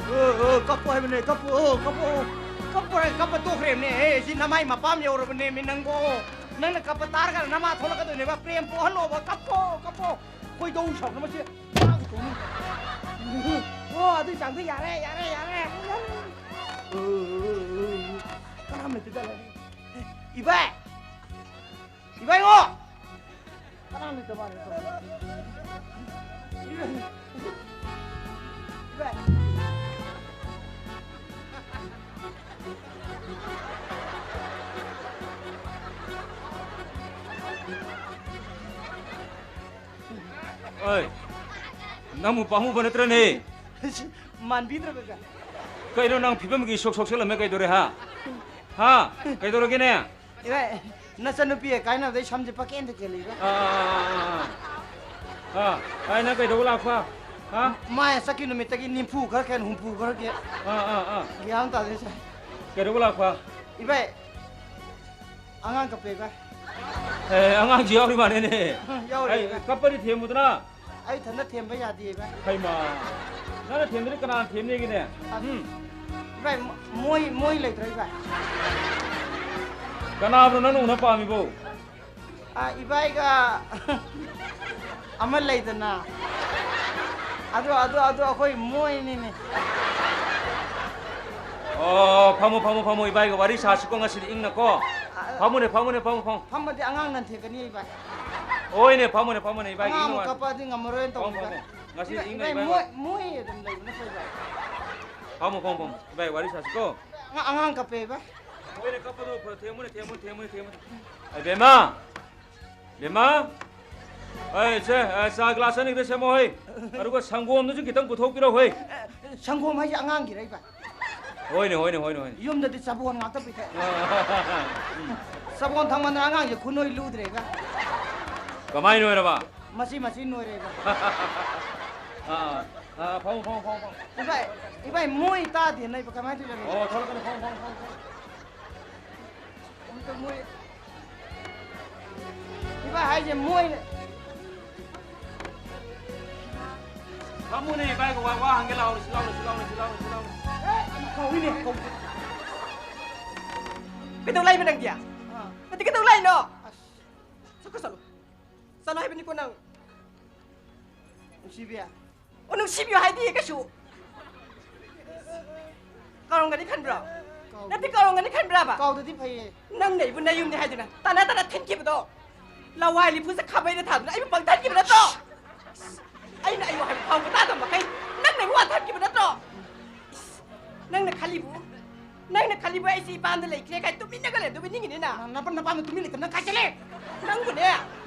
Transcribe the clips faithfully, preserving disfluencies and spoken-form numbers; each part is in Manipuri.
ꯑ, ꯑ, ꯀꯞꯄꯣ ꯍꯥꯏꯕꯅꯦ, ꯀꯞꯄꯣ, ꯑ, ꯀꯞꯄꯣ꯫ ꯀꯞꯄꯣ ꯍꯥꯏ, ꯀꯞꯄ ꯇꯣꯛꯈ꯭ꯔꯦꯕꯅꯦ꯫ ꯑꯦ, ꯁꯤ ꯅꯃꯥꯏ ꯃꯄꯥꯝ ꯌꯧꯔꯕꯅꯦꯃꯤ ꯅꯪꯕꯣ꯫ ꯅꯪꯅ ꯀꯞꯄ ꯇꯥꯔꯒ ꯅꯃꯥ ꯊꯣꯛꯂꯛꯀꯗꯣꯏꯅꯦꯕ꯫ ꯄ꯭ꯔꯦꯝ ꯄꯣꯛꯍꯜꯂꯣꯕ, ꯀꯞꯄꯣ, ꯀꯞꯄꯣ꯫ ꯈꯣꯏꯗꯧ ꯁꯥꯎꯅ ꯃꯁꯤ ꯐꯥꯒꯗꯧꯅꯤ꯫ ꯑꯣ, ꯑꯗꯨꯏ ꯆꯥꯡꯗ ꯌꯥꯔꯦ, ꯌꯥꯔꯦ, ꯌꯥꯔꯦ꯫ ꯀꯅꯥꯝ ꯂꯩꯇꯦꯗ, ꯂꯩꯔꯦ꯫ ꯏꯕꯥꯏ! ꯏꯕꯥꯏꯉꯣ! ꯀꯅꯥꯝ ꯂꯩꯇ ꯃꯥꯜꯂꯦ꯫ ꯏꯕꯥꯏ! ꯑꯣꯏ, ꯅꯪꯕꯨ ꯄꯥꯝꯃꯨꯕ ꯅꯠꯇ꯭ꯔꯅꯦ? ꯃꯥꯟꯕꯤꯗ꯭ꯔꯕꯒ꯫ ꯀꯩꯅꯣ ꯅꯪ ꯐꯤꯕꯝꯒꯤ ꯁꯣꯛ ꯁꯣꯛꯆꯜꯂꯝꯃꯦ ꯀꯩꯗꯧꯔꯦ, ꯍꯥ? ꯍꯥ? ꯀꯩꯗꯧꯔꯒꯦꯅꯦ? ꯏꯕꯥꯏ, ꯅꯆꯟꯅꯨꯄꯤ ꯀꯥꯏꯅꯕꯗꯩ ꯁꯝꯁꯦ ꯄꯀꯦꯟꯗ ꯀꯦꯜꯂꯤꯕ꯫ ꯑꯥ, ꯑꯥ, ꯑꯥ, ꯑꯥ, ꯑꯥ꯫ ꯑꯥ, ꯑꯥ, ꯅꯪ ꯀꯩꯗꯧꯕ ꯂꯥꯛꯄ? ꯍꯥ? ꯃꯥꯏ ꯆꯠꯈꯤ ꯅꯨꯃꯤꯠꯇꯒꯤ ꯅꯤꯝꯐꯨ ꯈꯔ ꯀꯦꯟ, ꯍꯨꯝꯐꯨ ꯈꯔ ꯀꯦꯟ꯫ ꯑꯥ, ꯑꯥ, ꯑꯥ꯫ ꯒ꯭ꯌꯥꯟ ꯑꯃ ꯇꯥꯗꯦ ꯁꯥꯏ꯫ ꯀꯩꯗꯧꯕ ꯂꯥꯛꯄ? ꯏꯕꯥꯏ, ꯑꯉꯥꯡ ꯀꯞꯄꯦ ꯏꯕꯥꯏ꯫ ꯑꯦ, ꯑꯉꯥꯡꯁꯨ ꯌꯥꯎꯔꯤ ꯃꯥꯜꯂꯦꯅꯦ꯫ ꯌꯥꯎꯔꯤ ꯑꯩ ꯏꯕꯥꯏ꯫ ꯀꯞꯄꯗꯤ ꯊꯦꯝꯃꯨꯗꯅ꯫ ꯑꯩ ꯏꯊꯟꯗ ꯊꯦꯝꯕ ꯌꯥꯗꯦ ꯏꯕꯥꯏ꯫ ꯍꯩꯃꯥ, ꯅꯪꯅ ꯊꯦꯝꯗꯗꯤ ꯀꯅꯥꯅ ꯊꯦꯝꯅꯤꯒꯦꯅꯦ? ꯑ, ꯎꯝ꯫ ꯏꯕꯥꯏ, ꯃ-, ꯃꯣꯏ, ꯃꯣꯏ ꯂꯩꯇ꯭ꯔꯣ ꯏꯕꯥꯏ? ꯀꯅꯥꯕꯨꯅꯣ ꯅꯪꯅ ꯎꯅ ꯄꯥꯝꯃꯤꯕꯣ? ꯑ, ꯏꯕꯥꯏꯒ ꯑꯃ ꯂꯩꯗꯅ꯫ ꯑꯗꯨ, ꯑꯗꯨ, ꯑꯗꯨ ꯑꯩꯈꯣꯏ ꯃꯣꯏꯅꯤꯅꯦ꯫ ꯑꯣ, ꯐꯝꯃꯣ, ꯐꯝꯃꯣ, ꯐꯝꯃꯣ, ꯏꯕꯥꯏꯒ ꯋꯥꯔꯤ ꯁꯥꯁꯤꯀꯣ ꯉꯁꯤꯗꯤ ꯏꯪꯅꯀꯣ꯫ ꯑ, ꯐꯝꯃꯨꯅꯦ, ꯐꯝꯃꯨꯅꯦ, ꯐꯝꯃꯣ, ꯐꯝꯃꯣ꯫ ꯐꯝꯃꯗꯤ ꯑꯉꯥꯡ ꯅꯟꯊꯦꯛꯀꯅꯤ ꯏꯕꯥꯏ꯫ ꯍꯣꯏꯅꯦ, ꯐꯝꯃꯨꯅꯦ, ꯐꯝꯃꯨꯅꯦ, ꯏꯕꯥꯏꯒꯤ ꯑꯉꯥꯡ ꯏꯪꯅ ꯑꯃꯨꯛ ꯋꯥꯔꯤ꯫ ꯀꯞꯄꯛꯑꯗꯤ ꯉꯝꯃꯔꯣꯏꯅ ꯐꯝꯃꯣ, ꯇꯧꯕꯅꯤꯗ꯫ ꯐꯝꯃꯣ꯫ ꯉꯁꯤꯗꯤ ꯏꯕꯥꯏ, ꯏꯪꯅ ꯏꯕꯥꯏ ꯏꯕꯥꯏ꯫ ꯃꯣꯏ, ꯃꯣꯏ ꯑꯗꯨꯝ ꯂꯩꯕꯅ ꯐꯩ ꯏꯕꯥꯏ꯫ ꯐꯝꯃꯣ, ꯐꯝꯃꯣ꯫ ꯏꯕꯥꯏ, ꯋꯥꯔꯤ ꯁꯥꯁꯤꯀꯣ꯫ ꯑꯉꯥꯡ, ꯑꯉꯥꯡ ꯀꯞꯄꯦ ꯏꯕꯥꯏ꯫ ꯍꯣꯏꯅꯦ, ꯀꯞꯄꯗꯣ ꯐ-, ꯊꯦꯝꯃꯨꯅꯦ, ꯊꯦꯝꯃꯨꯅꯦ, ꯊꯦꯝꯃꯨꯅꯦ, ꯊꯦꯝꯃꯨꯅꯦ꯫ ꯑꯩ ꯕꯦꯝꯃ! ꯕꯦꯝꯃ! ꯑꯩ ꯁꯦ, ꯑ, ꯆꯥ ꯒ꯭ꯂꯥꯁ ꯑꯅꯤꯗ ꯁꯦꯝꯃꯣ ꯍꯩ꯫ ꯑꯗꯨꯒ ꯁꯪꯒꯣꯝꯗꯨꯁꯨ ꯈꯤꯇꯪ ꯄꯨꯊꯣꯛꯄꯤꯔꯣ ꯍꯩ꯫ ꯁꯪꯒꯣꯝ ꯍꯥꯏꯁꯦ ꯑꯉꯥꯡꯒꯤꯔ ꯏꯕꯥꯏ? ꯍꯣꯏꯅꯦ, ꯍꯣꯏꯅꯦ, ꯍꯣꯏꯅꯦ, ꯍꯣꯏꯅꯦ꯫ ꯌꯨꯝꯗꯗꯤ ꯆꯕꯣꯟ ꯉꯥꯛꯇ ꯄꯤꯊꯛꯑꯦ꯫ ꯎꯝ꯫ ꯆꯕꯣꯟ ꯊꯛꯃꯟꯗꯅ ꯑꯉꯥꯡꯁꯦ ꯈꯨꯅꯣꯏ ꯂꯨꯗ꯭ꯔꯦ ꯏꯕꯥꯏ꯫ ꯀꯃꯥꯏꯅ ꯑꯣꯏꯔꯕ? ꯃꯆꯤ ꯃꯆꯤ ꯅꯣꯏꯔꯦ ꯏꯕꯥꯏ꯫ ꯑꯥ, ꯑꯥ, ꯐꯝꯃꯣ, ꯐꯝꯃꯣ, ꯐꯝꯃꯣ, ꯐꯝꯃꯣ꯫ ꯏꯕꯥꯏ, ꯏꯕꯥꯏ, ꯃꯣꯏ ꯇꯥꯗꯦꯅ ꯏꯕꯥꯏ ꯀꯃꯥꯏꯅ ꯇꯧꯔꯤꯅꯣ? ꯑꯣ, ꯊꯣꯛꯂꯛꯀꯅꯤ, ꯐꯝꯃꯣ, ꯐꯝꯃꯣ, ꯐꯝꯃꯣ, ꯐꯝꯃꯣ꯫ ꯑꯝꯇ ꯃꯣꯏ ꯏꯕꯥꯏ ꯍꯥꯏꯁꯦ ꯃꯣꯏꯅ ꯐꯝꯃꯨꯅꯦ, ꯏꯕꯥꯏꯒ ꯋꯥ, ꯋꯥ ꯍꯪꯒꯦ ꯂꯥꯎꯅꯦ, ꯁꯤ ꯂꯥꯎꯅꯦ, ꯁꯤ ꯂꯥꯎꯅꯦ, ꯁꯤ ꯂꯥꯎꯅꯦ, ꯁꯤ ꯂꯥꯎꯅꯦ꯫ ꯀꯧꯏꯅꯦ, ꯀꯧꯏ꯫ ꯀꯩꯗꯧ ꯂꯥꯛꯏꯕ ꯅꯪꯗꯤ? ꯑꯥ꯫ ꯅꯪꯗꯤ ꯀꯩꯗꯧ ꯂꯥꯛꯏꯅꯣ? ꯑꯁ, ꯆꯠꯈ꯭ꯔꯣ, ꯆꯠꯂꯣ꯫ ꯆꯠꯂꯣ ꯍꯥꯏꯕꯅꯤꯀꯣ ꯅꯪ꯫ ꯅꯨꯡꯁꯤꯕꯤ꯫ ꯑꯣ, ꯅꯨꯡꯁꯤꯕꯤꯌꯨ ꯍꯥꯏꯗꯤ ꯀꯩꯁꯨ꯫ ꯀꯥꯎꯔꯝꯒꯅꯤ ꯈꯟꯕ꯭ꯔꯣ? ꯀꯥꯎ- ꯅꯠꯇꯦ, ꯀꯥꯎꯔꯝꯒꯅꯤ ꯈꯟꯕ꯭ꯔꯕ? ꯀꯥꯎꯗꯗꯤ ꯐꯩꯌꯦ꯫ ꯅꯪꯅ ꯑꯩꯕꯨ ꯅꯌꯨꯝꯅꯤ ꯍꯥꯏꯗꯨꯅ ꯇꯥꯅ ꯇꯥꯅ ꯊꯤꯟꯈꯤꯕꯗꯣ꯫ ꯂꯋꯥꯏ ꯂꯤꯐꯨꯁꯦ ꯈꯥꯕꯩꯗ ꯊꯥꯗꯨꯅ ꯑꯩꯕꯨ ꯄꯪꯊꯟꯈꯤꯕ ꯅꯠꯇ꯭ꯔꯣ? ꯑꯩꯅ ꯑꯩꯌꯣ ꯍꯥꯏꯕ ꯐꯥꯎꯕ ꯇꯥꯗꯕ ꯃꯈꯩ ꯅꯪꯅ ꯑꯩꯕꯨ ꯋꯥꯟꯊꯟꯈꯤꯕ ꯅꯠꯇ꯭ꯔꯣ? ꯏꯁ, ꯅꯪꯅ ꯈꯜꯂꯤꯕꯨ, ꯅꯪꯅ ꯈꯜꯂꯤꯕꯨ ꯑꯩꯁꯦ ꯏꯄꯥꯝꯗ ꯂꯩꯈ꯭ꯔꯦ ꯀꯥꯏ ꯇꯨꯃꯤꯟꯅꯒ ꯂꯩꯗꯧꯕ ꯅꯤꯡꯉꯤꯅꯤꯅ? ꯅ-, ꯅꯄꯥ-, ꯅꯄꯥꯝꯗ ꯇꯨꯃꯤꯟ ꯂꯩꯇꯕ ꯅꯪ ꯀꯥꯏ ꯆꯠꯂꯦ? ꯅꯪꯕꯨꯅꯦ,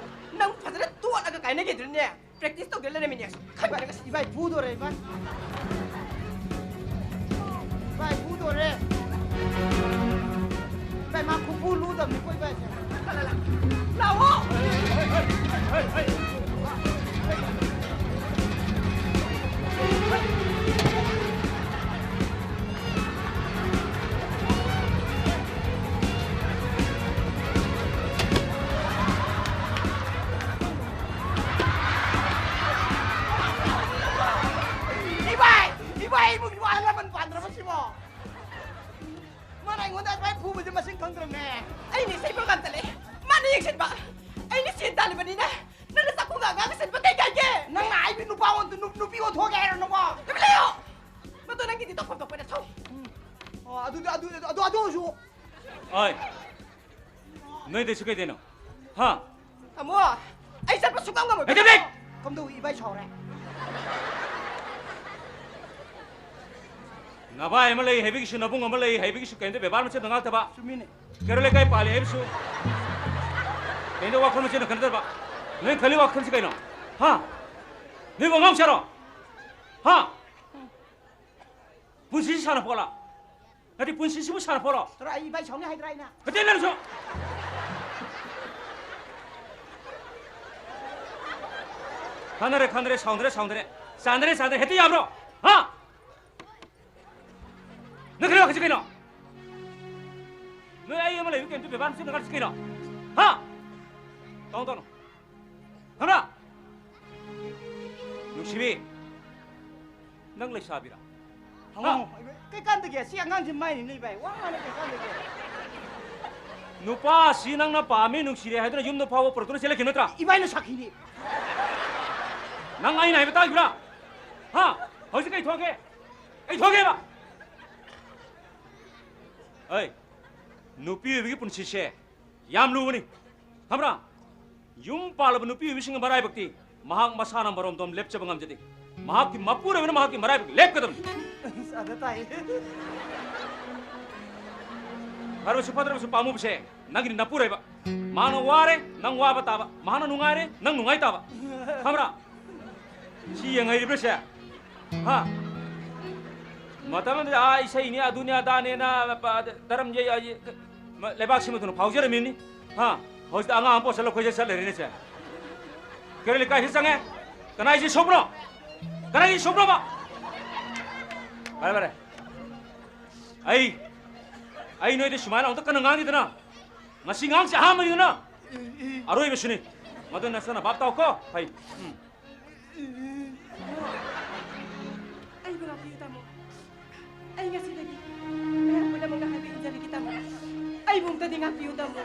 ꯅꯪ ꯐꯖꯅ ꯇꯣꯠꯂꯒ ꯀꯥꯏꯅꯒꯦꯗꯨꯅꯅꯦ꯫ Practice ꯇꯧꯗ ꯂꯩꯔꯝꯃꯤꯅꯦ꯫ ꯈꯪꯗ꯭ꯔꯒ ꯁꯤ ꯏꯕꯥꯏ ꯐꯨꯗꯣꯔꯦ, ꯏꯕꯥꯏ꯫ ꯏꯕꯥꯏ ꯐꯨꯗꯣꯔꯦ꯫ ꯏꯕꯥꯏ, ꯃꯥ ꯈꯨꯐꯨ ꯂꯨꯗꯕꯅꯤꯀꯣ, ꯏꯕꯥꯏꯁꯦ꯫ ꯂꯥꯛꯑꯣ꯫ ꯏꯕꯥꯏ! ꯏꯕꯥꯏ, ꯏꯃꯨꯡꯒꯤ ꯑꯍꯜ ꯂꯃꯟ ꯄꯥꯟꯗ꯭ꯔꯕ ꯁꯤꯕꯣ? ꯃꯥꯅ ꯑꯩꯉꯣꯟꯗ ꯑꯗꯨꯃꯥꯏꯅ ꯐꯨꯕꯁꯦ ꯃꯁꯤꯡ ꯈꯪꯗ꯭ꯔꯕꯅꯦ꯫ ꯑꯩꯅ ꯏꯁꯩ program ꯆꯠꯂꯦ, ꯃꯥꯅ ꯌꯦꯡꯁꯤꯟꯕ꯫ ꯑꯩꯅ ꯁꯦꯟ ꯇꯥꯜꯂꯤꯕꯅꯤꯅ ꯅꯪꯅ ꯆꯥꯛꯈꯨꯝꯒ ꯑꯉꯥꯡꯒ ꯁꯤꯟꯕ ꯀꯩ ꯀꯥꯏꯒꯦ? ꯅꯪꯅ ꯑꯩꯕꯨ ꯅꯨꯄꯥ ꯑꯣꯟ-, ꯅꯨ-, ꯅꯨꯄꯤ ꯑꯣꯟꯊꯣꯛꯑꯒꯦ ꯍꯥꯏꯔꯣ ꯅꯪꯕꯣ? ꯇꯨꯃꯤꯟ ꯂꯩꯌꯣ! ꯃꯗꯨ ꯅꯪꯒꯤꯗꯤ ꯇꯧꯐꯝ ꯊꯣꯛꯄ ꯅꯊꯧ꯫ ꯎꯝ꯫ ꯑꯣ, ꯑꯗꯨꯗꯤ, ꯑꯗꯨ, ꯑꯗꯨ, ꯑꯗꯨ, ꯑꯗꯨ ꯑꯣꯏꯔꯁꯨ꯫ ꯑꯣꯏ, ꯅꯣꯏꯗꯁꯨ ꯀꯩꯗꯩꯅꯣ? ꯍꯥ? ꯇꯥꯃꯣ, ꯑꯩ ꯆꯠꯄ ꯁꯨꯛꯉꯝ ꯉꯝꯃꯣꯏ꯫ ꯂꯩꯇꯦ! ꯀꯝꯗꯧ ꯏꯕꯥꯏ ꯁꯥꯎꯔꯦ? ꯅꯚꯥꯏ ꯑꯃ ꯂꯩ ꯍꯥꯏꯕꯒꯤꯁꯨ, ꯅꯕꯨꯡ ꯑꯃ ꯂꯩ ꯍꯥꯏꯕꯒꯤꯁꯨ ꯀꯩꯝꯇ ꯕꯦꯕꯥꯔ ꯃꯆꯦꯠ ꯉꯥꯛꯇꯕ꯫ ꯆꯨꯝꯃꯤꯅꯦ꯫ ꯀꯩꯔꯣꯜ ꯂꯩꯀꯥꯏ ꯄꯥꯜꯂꯤ ꯍꯥꯏꯕꯁꯨ ꯀꯩꯝꯇ ꯋꯥꯈꯜ ꯃꯆꯦꯠꯅ ꯈꯟꯅꯗꯕ꯫ ꯅꯣꯏ ꯈꯜꯂꯤ ꯋꯥꯈꯜꯁꯤ ꯀꯩꯅꯣ? ꯍꯥ? ꯅꯣꯏꯕꯨ ꯑꯉꯥꯡ ꯁꯥꯔꯣ? ꯍꯥ? ꯄꯨꯟꯁꯤꯁꯤ ꯁꯥꯟꯅꯄꯣꯠꯂ? ꯅꯠꯇꯦ, ꯄꯨꯟꯁꯤꯁꯤꯕꯨ ꯁꯥꯟꯅꯄꯣꯠꯂꯣ? ꯇꯧꯔꯣ, ꯑꯩ ꯏꯕꯥꯏ ꯁꯥꯎꯅꯤ ꯍꯥꯏꯗ꯭ꯔꯥ ꯑꯩꯅ? ꯅꯠꯇꯦ, ꯅꯪꯁꯨ! ꯈꯟꯅꯔꯦ, ꯈꯟꯅꯔꯦ, ꯁꯥꯎꯅꯔꯦ, ꯁꯥꯎꯅꯔꯦ, ꯆꯥꯟꯅꯔꯦ, ꯆꯥꯟꯅꯔꯦ, ꯍꯦꯛꯇ ꯌꯥꯕ꯭ꯔꯣ? ꯍꯥ? ꯅꯪ ꯈꯔ ꯋꯥꯈꯠꯁꯤ ꯀꯩꯅꯣ? ꯅꯣꯏ ꯑꯩ ꯑꯃ ꯂꯩꯕ ꯀꯩꯝꯇ ꯕꯦꯕꯥꯔ ꯃꯆꯦꯠ ꯅꯪ ꯀꯩꯅꯣ? ꯍꯥ? ꯇꯧꯅꯨ, ꯇꯧꯅꯨ꯫ ꯈꯪꯕ꯭ꯔꯥ? ꯅꯨꯡꯁꯤꯕꯤ, ꯅꯪ ꯂꯩꯁꯥꯕꯤꯔꯥ? ꯍꯪꯉꯣ, ꯍꯥ? ꯏꯕꯥꯏ, ꯀꯩ ꯀꯥꯟꯗꯒꯦ? ꯁꯤ ꯑꯉꯥꯡꯁꯤ ꯃꯥꯏꯅꯤꯅꯦ, ꯏꯕꯥꯏ꯫ ꯋꯥ ꯉꯥꯡꯅ ꯀꯩ ꯀꯥꯟꯗꯒꯦ? ꯅꯨꯄꯥ ꯑꯁꯤ ꯅꯪꯅ ꯄꯥꯝꯃꯤ, ꯅꯨꯡꯁꯤꯔꯦ ꯍꯥꯏꯗꯨꯅ ꯌꯨꯝꯗ ꯐꯥꯎꯕ ꯄꯨꯔꯛꯇꯨꯅ ꯆꯦꯜꯂꯛꯈꯤꯕ ꯅꯠꯇ꯭ꯔꯥ? ꯏꯕꯥꯏꯅ ꯁꯥꯈꯤꯅꯤ꯫ ꯅꯪ ꯑꯩꯅ ꯍꯥꯏꯕ ꯇꯥꯈꯤꯕ꯭ꯔꯥ? ꯍꯥ? ꯍꯧꯖꯤꯛ ꯀꯩ ꯊꯣꯛꯑꯒꯦ? ꯀꯩ ꯊꯣꯛꯑꯒꯦꯕ? ꯑꯩ, ꯅꯨꯄꯤ ꯑꯣꯏꯕꯒꯤ ꯄꯨꯟꯁꯤꯁꯦ ꯌꯥꯝ ꯂꯨꯕꯅꯤ, ꯈꯪꯕ꯭ꯔꯥ? ꯌꯨꯝ ꯄꯥꯜꯂꯕ ꯅꯨꯄꯤ ꯑꯣꯏꯕꯤꯁꯤꯡꯒꯤ ꯃꯔꯥꯏꯕꯛꯇꯤ ꯃꯍꯥꯛ ꯃꯁꯥꯅ ꯃꯔꯣꯝꯗꯣꯝ ꯂꯦꯞꯆꯕ ꯉꯝꯖꯗꯦ꯫ ꯃꯍꯥꯛꯀꯤ ꯃꯄꯨꯔꯣꯏꯕꯅ ꯃꯍꯥꯛꯀꯤ ꯃꯔꯥꯏꯕꯛ ꯂꯦꯞꯀꯗꯕꯅꯤ꯫ ꯑꯗ ꯇꯥꯏ꯫ ꯐꯔꯕꯁꯨ ꯐꯠꯇ꯭ꯔꯕꯁꯨ ꯄꯥꯝꯃꯨꯕꯁꯦ ꯅꯪꯒꯤꯗꯤ ꯅꯄꯨꯔꯣꯏꯕ꯫ ꯃꯍꯥꯛꯅ ꯋꯥꯔꯦ, ꯅꯪ ꯋꯥꯕ ꯇꯥꯕ꯫ ꯃꯍꯥꯛꯅ ꯅꯨꯡꯉꯥꯏꯔꯦ, ꯅꯪ ꯅꯨꯡꯉꯥꯏ ꯇꯥꯕ꯫ ꯈꯪꯕ꯭ꯔꯥ? ꯁꯤ ꯌꯦꯡꯍꯩꯔꯤꯕ꯭ꯔꯥ ꯁꯦ? ꯍꯥ? ꯃꯇꯝ ꯑꯃꯗ, ꯑꯥ, ꯏꯁꯩꯅꯤ, ꯑꯗꯨꯅꯤ, ꯑꯗꯥꯅꯦꯅ, ꯄ-, ꯙꯔꯝ ꯌꯩ-, ꯌꯩ-, ꯃ-, ꯂꯩꯕꯥꯛ ꯁꯤꯃ ꯊꯨꯡꯅ ꯐꯥꯎꯖꯔꯝꯃꯤꯅꯤ꯫ ꯍꯥ? ꯍꯧꯖꯤꯛꯇ ꯑꯉꯥꯡ ꯑꯃ ꯄꯣꯠꯁꯜꯂ ꯈꯣꯏꯆꯠ ꯆꯠ ꯂꯩꯔꯦꯅꯦ ꯁꯦ꯫ ꯀꯩꯔꯣꯜ ꯂꯩꯀꯥꯏꯁꯤ ꯆꯪꯉꯦ꯫ ꯀꯅꯥꯏ ꯁꯤ ꯁꯣꯛꯄꯅꯣ? ꯀꯅꯥꯏ ꯁꯤ ꯁꯣꯛꯄꯅꯣꯕ? ꯐꯔꯦ, ꯐꯔꯦ꯫ ꯑꯩ, ꯑꯩ ꯅꯣꯏꯗ ꯁꯨꯃꯥꯏꯅ ꯑꯃꯨꯛꯇ ꯀꯟꯅ ꯉꯥꯡꯗꯦꯗꯅ꯫ ꯉꯁꯤ ꯉꯥꯡꯁꯦ ꯑꯍꯥꯟꯕꯅꯤꯗꯅ꯫ ꯑꯔꯣꯏꯕꯁꯨꯅꯤ꯫ ꯃꯗꯨ ꯅꯁꯥꯅ ꯚꯥꯞ ꯇꯥꯎꯀꯣ꯫ ꯐꯩ꯫ ꯎꯝ꯫ ꯑꯩꯕꯨ ꯉꯥꯛꯄꯤꯌꯨ, ꯇꯥꯃꯣ꯫ ꯑꯩ ꯉꯁꯤꯗꯒꯤ ꯃꯌꯥꯝ ꯄꯨꯝꯅꯃꯛꯅ ꯍꯥꯏꯕ ꯏꯟꯖꯔꯒꯦ, ꯇꯥꯃꯣ꯫ ꯑꯩꯕꯨ ꯑꯝꯇꯗꯤ ꯉꯥꯛꯄꯤꯌꯨ, ꯇꯥꯃꯣ꯫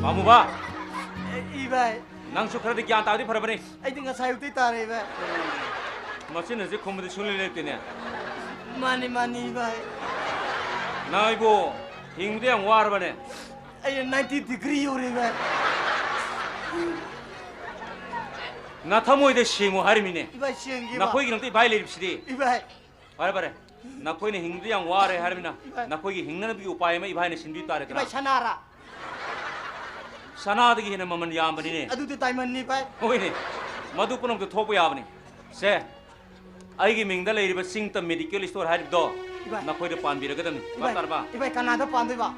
ꯄꯥꯝꯃꯨꯕ! ꯏꯕꯥꯏ꯫ ꯅꯪꯁꯨ ꯈꯔꯗꯤ ꯒ꯭ꯌꯥꯟ ꯇꯥꯔꯗꯤ ꯐꯔꯕꯅꯤ꯫ ꯑꯩꯗꯤ ꯉꯁꯥꯏ ꯑꯌꯨꯛꯇꯩ ꯇꯥꯔꯦ, ꯏꯕꯥꯏ꯫ ꯃꯆꯤꯟ ꯑꯁꯤ ꯈꯨꯝꯕꯗꯤ ꯁꯨꯡꯂꯦꯞ ꯂꯦꯞꯇꯦꯅꯦ꯫ ꯃꯥꯅꯤ, ꯃꯥꯅꯤ, ꯏꯕꯥꯏ꯫ ꯅꯪ ꯑꯩꯕꯨ ꯍꯤꯡꯕꯗ ꯌꯥꯝ ꯋꯥꯔꯕꯅꯦ꯫ ꯑꯩ ninety degree ꯌꯧꯔꯦ, ꯏꯕꯥꯏ꯫ ꯅꯊꯃꯣꯏꯗ ꯁꯦꯡꯉꯨ ꯍꯥꯏꯔꯤꯃꯤꯅꯦ꯫ ꯏꯕꯥꯏ, ꯁꯦꯡꯒꯦꯕ꯫ ꯅꯈꯣꯏꯒꯤꯗꯃꯛꯇ ꯏꯕꯥꯏ ꯂꯩꯔꯤꯕꯁꯤꯗꯤ꯫ ꯏꯕꯥꯏ꯫ ꯐꯔꯦ, ꯐꯔꯦ꯫ ꯅꯈꯣꯏꯅ ꯍꯤꯡꯕꯗ ꯌꯥꯝ ꯋꯥꯔꯦ ꯍꯥꯏꯔꯃꯤꯅ, ꯏꯕꯥꯏ꯫ ꯅꯈꯣꯏꯒꯤ ꯍꯤꯡꯅꯅꯕꯒꯤ ꯎꯄꯥꯏ ꯑꯃ ꯏꯕꯥꯏꯅ ꯁꯤꯟꯕꯤ ꯇꯥꯔꯦꯗꯅ꯫ ꯏꯕꯥꯏ, ꯁꯅꯥꯔꯥ? ꯁꯅꯥꯗꯒꯤ ꯍꯦꯟꯅ ꯃꯃꯜ ꯌꯥꯝꯕꯅꯤꯅꯦ꯫ ꯑꯗꯨꯗꯤ diamondꯅꯤ, ꯏꯕꯥꯏ꯫ ꯍꯣꯏꯅꯦ, ꯃꯗꯨ ꯄꯨꯝꯅꯃꯛꯇ ꯊꯣꯛꯄ ꯌꯥꯕꯅꯤ꯫ ꯁꯦ, ꯑꯩꯒꯤ ꯃꯤꯡꯗ ꯂꯩꯔꯤꯕ ꯆꯤꯡꯇꯝ medical store ꯍꯥꯏꯔꯤꯕꯗꯣ, ꯏꯕꯥꯏ꯫ ꯅꯈꯣꯏꯗ ꯄꯥꯟꯕꯤꯔꯒꯗꯕꯅꯤ꯫ ꯚꯥꯞ ꯏꯕꯥꯏ, ꯇꯥꯔꯕ? ꯏꯕꯥꯏ, ꯀꯅꯥꯗ ꯄꯥꯟꯗꯣꯏꯕ?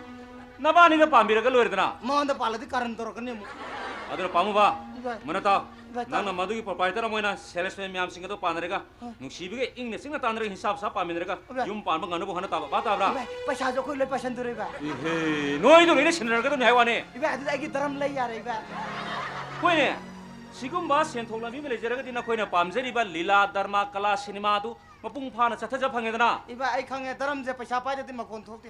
ꯅꯕꯥꯅꯤꯅ ꯄꯥꯝꯕꯤꯔꯒ ꯂꯣꯏꯔꯦꯗꯅ꯫ ꯃꯉꯣꯟꯗ ꯄꯥꯜꯂꯗꯤ ꯀꯥꯔꯟ ꯇꯧꯔꯛꯀꯅꯤ ꯑꯃꯨꯛ꯫ ꯑꯗꯨꯅ ꯄꯥꯝꯃꯨꯕ, ꯏꯕꯥꯏ꯫ ꯃꯨꯟꯅ ꯇꯥꯎ꯫ ꯏꯕꯥꯏ, ꯇꯥꯎ꯫ ꯅꯪꯅ ꯃꯗꯨꯒꯤ proprietor ꯑꯃ ꯑꯣꯏꯅ salesman ꯃꯌꯥꯝꯁꯤꯡ ꯑꯗꯨ ꯄꯥꯟꯅꯔꯒ, ꯑ꯫ ꯅꯨꯡꯁꯤꯕꯤꯒ ꯏꯪꯅ ꯆꯤꯛꯅ ꯇꯥꯟꯅꯔꯒ ꯍꯤꯡꯁꯥꯞ ꯁꯥꯞ ꯄꯥꯟꯃꯤꯟꯅꯔꯒ ꯏꯕꯥꯏ꯫ ꯌꯨꯝ ꯄꯥꯟꯕ ꯉꯝꯅꯕ ꯍꯣꯠꯅ ꯇꯥꯕ, ꯚꯥꯞ ꯇꯥꯕ꯭ꯔꯥ? ꯏꯕꯥꯏ, ꯄꯩꯁꯥꯁꯨ ꯑꯩꯈꯣꯏ ꯂꯣꯏ ꯄꯥꯏꯁꯟꯗꯣꯔꯦ, ꯏꯕꯥꯏ꯫ ꯏꯍꯦ, ꯅꯣꯏꯗꯣ ꯂꯣꯏꯅ ꯁꯤꯟꯅꯔꯛꯀꯗꯕꯅꯤ ꯍꯥꯏ ꯋꯥꯅꯤ꯫ ꯏꯕꯥꯏ, ꯑꯗꯨꯗꯤ ꯑꯩꯒꯤ ꯙꯔꯝ ꯂꯩ ꯌꯥꯔꯦ, ꯏꯕꯥꯏ꯫ ꯍꯣꯏꯅꯦ, ꯁꯤꯒꯨꯝꯕ ꯁꯦꯟꯊꯣꯛ ꯂꯝꯕꯤ ꯑꯃ ꯂꯩꯖꯔꯒꯗꯤ ꯅꯈꯣꯏꯅ ꯄꯥꯝꯖꯔꯤꯕ ꯂꯤꯂꯥ, ꯗꯔꯃꯥ, ꯀꯂꯥ, ꯁꯤꯅꯦꯃꯥꯗꯨ ꯃꯄꯨꯡ ꯐꯥꯅ ꯆꯠꯊꯖ ꯐꯪꯉꯦꯗꯅ꯫ ꯏꯕꯥꯏ, ꯑꯩ ꯈꯪꯉꯦ, ꯙꯔꯝꯁꯦ ꯄꯩꯁꯥ ꯄꯥꯏꯗꯗꯤ ꯃꯈꯣꯟ ꯊꯣꯛꯇꯦ꯫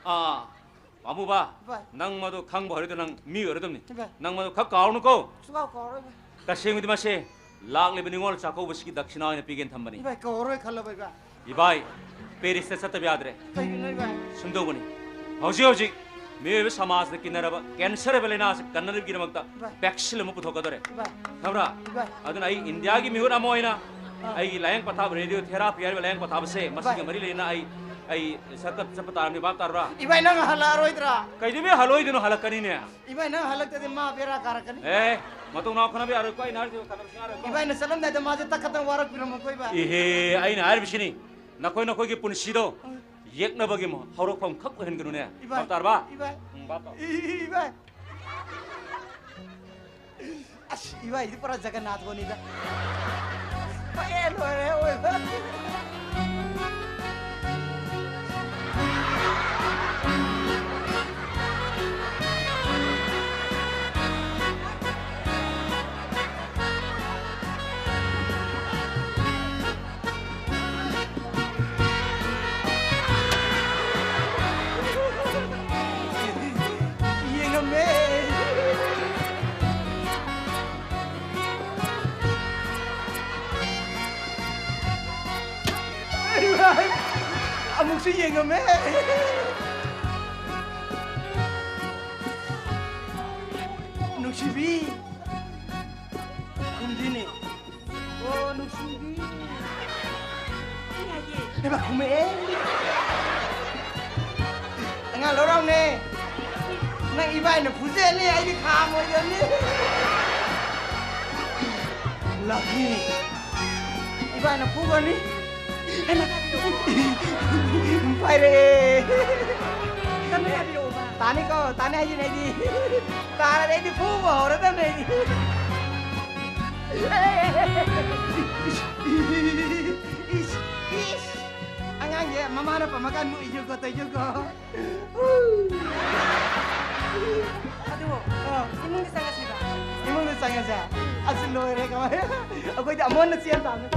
ꯑꯥ, ꯄꯥꯝꯃꯨꯕ, ꯏꯕꯥꯏ꯫ ꯅꯪ ꯃꯗꯨ ꯈꯪꯕ ꯍꯧꯔꯗꯤ ꯅꯪ ꯃꯤ ꯑꯣꯏꯔꯗꯕꯅꯤ꯫ ꯏꯕꯥꯏ꯫ ꯅꯪ ꯃꯗꯨ ꯈꯛ ꯀꯥꯎꯔꯅꯨꯀꯣ꯫ ꯁꯨꯀꯥꯎ ꯀꯥꯎꯔꯣꯏ, ꯏꯕꯥꯏ꯫ ꯇꯁꯦꯡꯕꯗꯤ ꯃꯁꯦ ꯂꯥꯛꯂꯤꯕ ꯅꯤꯉꯣꯜ ꯆꯥꯛꯀꯧꯕꯁꯤꯒꯤ ꯗꯛꯁꯤꯅꯥ ꯑꯣꯏꯅ ꯄꯤꯒꯦꯅ ꯊꯝꯕꯅꯤ꯫ ꯏꯕꯥꯏ, ꯀꯥꯎꯔꯣꯏ ꯈꯜꯂꯕ, ꯏꯕꯥꯏ꯫ ꯏꯕꯥꯏ, ꯄꯦꯔꯤꯁꯇ ꯆꯠꯇꯕ ꯌꯥꯗ꯭ꯔꯦ꯫ ꯀꯩꯒꯤꯅꯣ, ꯏꯕꯥꯏ? ꯁꯨꯝ ꯇꯧꯕꯅꯤ꯫ ꯍꯧꯖꯤꯛ ꯍꯧꯖꯤꯛ ꯃꯤꯑꯣꯏꯕ ꯁꯃꯥꯖꯅ ꯀꯤꯟꯅꯔꯕ cancer ꯍꯥꯏꯕ ꯂꯥꯏꯅꯥ ꯑꯁꯤ ꯀꯟꯅꯅꯕꯒꯤꯗꯃꯛꯇ ꯏꯕꯥꯏ꯫ Vaccine ꯑꯃ ꯄꯨꯊꯣꯛꯀꯗꯧꯔꯦ꯫ ꯏꯕꯥꯏ꯫ ꯈꯪꯕ꯭ꯔꯥ? ꯏꯕꯥꯏ꯫ ꯑꯗꯨꯅ ꯑꯩ ꯏꯟꯗꯤꯌꯥꯒꯤ ꯃꯤꯍꯨꯠ ꯑꯃ ꯑꯣꯏꯅ ꯑꯥ꯫ ꯑꯩꯒꯤ ꯂꯥꯌꯦꯡ ꯄꯊꯥꯞ, radiotherapy ꯍꯥꯏꯔꯤꯕ ꯂꯥꯌꯦꯡ ꯄꯊꯥꯞ ꯑꯁꯦ ꯃꯁꯤꯒ ꯏꯕꯥꯏ꯫ ꯃꯔꯤ ꯂꯩꯅꯅ ꯑꯩ, ꯑꯩ ꯆꯠꯇ-, ꯆꯠꯄ ꯇꯥꯔꯕꯅꯤ, ꯚꯥꯞ ꯇꯥꯔꯕ꯭ꯔꯥ? ꯏꯕꯥꯏ, ꯅꯪ ꯍꯜꯂꯛꯑꯔꯣꯏꯗ꯭ꯔꯥ? ꯀꯩꯗꯧꯕꯩ ꯍꯜꯂꯣꯏꯗꯣꯏꯅꯣ? ꯍꯜꯂꯛꯀꯅꯤꯅꯦ꯫ ꯏꯕꯥꯏ, ꯅꯪ ꯍꯜꯂꯛꯇꯗꯤ ꯃꯥ ꯕꯦꯔꯥ ꯀꯥꯔꯛꯀꯅꯤ꯫ ꯑꯦ, ꯃꯇꯨꯡ ꯅꯥꯎ ꯈꯟꯅꯕ ꯌꯥꯔꯣꯏꯀꯣ, ꯑꯩꯅ ꯍꯥꯏꯔꯤꯁꯦ ꯈꯟꯅꯕ ꯁꯨꯡꯌꯥ ꯌꯥꯔꯣꯏꯀꯣ꯫ ꯏꯕꯥꯏꯅ ꯆꯠꯂꯝꯗꯥꯏꯗ ꯃꯥꯁꯦ ꯇꯛ ꯈꯛꯇꯪ ꯋꯥꯔꯛꯄꯤꯔꯝꯃꯨꯀꯣ, ꯏꯕꯥꯏ꯫ ꯏꯍꯦ, ꯑꯩꯅ ꯍꯥꯏꯔꯤꯕꯁꯤꯅꯤ, ꯅꯈꯣꯏ ꯅꯈꯣꯏꯒꯤ ꯄꯨꯟꯁꯤꯗꯣ ꯑ꯫ ꯌꯦꯛꯅꯕꯒꯤ ꯃ-, ꯍꯧꯔꯛꯐꯝ ꯈꯛ ꯑꯣꯏꯍꯟꯒꯅꯨꯅꯦ꯫ ꯏꯕꯥꯏ꯫ ꯚꯥꯞ ꯇꯥꯔꯕ? ꯏꯕꯥꯏ꯫ ꯎꯝ, ꯚꯥꯞ ꯇꯥꯔꯕ? ꯏ-, ꯏ-, ꯏꯕꯥꯏ꯫ ꯑꯁ, ꯏꯕꯥꯏꯗꯤ ꯄꯨꯔꯥ ꯖꯒꯟꯅꯥꯊ ꯍꯣꯅꯤꯗ꯫ ꯐꯩꯌꯦ, ꯂꯣꯏꯔꯦ, ꯑꯣꯏꯕ꯫ ꯌꯦꯡꯉꯝꯃꯦ꯫ ꯑꯃꯨꯛꯁꯨ ꯌꯦꯡꯉꯝꯃꯦ꯫ ꯅꯨꯡꯁꯤꯕꯤ꯫ ꯈꯨꯝꯗꯦꯅꯦ꯫ ꯑꯣ, ꯅꯨꯡꯁꯤꯕꯤ꯫ ꯀꯩ ꯍꯥꯏꯒꯦ? ꯍꯩꯃꯥ, ꯈꯨꯝꯃꯛꯑꯦ꯫ ꯑꯉꯥꯡ ꯂꯧꯔꯝꯅꯦ꯫ ꯅꯪ ꯏꯕꯥꯏꯅ ꯐꯨꯖꯅꯤ, ꯑꯩꯗꯤ ꯈꯥꯝꯃꯣꯏꯗꯕꯅꯤ꯫ ꯂꯥꯛꯅꯤ꯫ ꯏꯕꯥꯏꯅ ꯐꯨꯒꯅꯤ꯫ ꯍꯩꯃꯥ꯫ ꯄꯥꯏꯔꯛꯑꯦ꯫ ꯇꯥꯅꯤꯀꯣ, ꯇꯥꯅꯤ ꯍꯥꯏꯁꯤꯅꯦ ꯑꯩꯗꯤ꯫ ꯇꯥꯔꯗꯤ ꯑꯩꯗꯤ ꯐꯨꯕ ꯍꯧꯔꯗꯕꯅꯦ ꯑꯩꯗꯤ꯫ ꯏꯁ, ꯏꯁ, ꯑꯉꯥꯡꯁꯦ ꯃꯃꯥꯅ ꯄꯝꯃꯀꯥꯟ ꯃꯨꯛꯏꯁꯨꯀꯣ, ꯇꯧꯏꯁꯨꯀꯣ꯫ ꯑꯗꯨ ꯑꯥ꯫ ꯏꯃꯨꯡꯗ ꯆꯪꯉꯁꯤꯕ? ꯏꯃꯨꯡꯗ ꯆꯪꯉꯁꯦ? ꯑꯁ, ꯂꯣꯏꯔꯦ, ꯀꯃꯥꯏ? ꯑꯩꯈꯣꯏꯗꯤ ꯑꯃꯣꯟꯅ ꯆꯦꯟ ꯇꯥꯕꯅꯤ꯫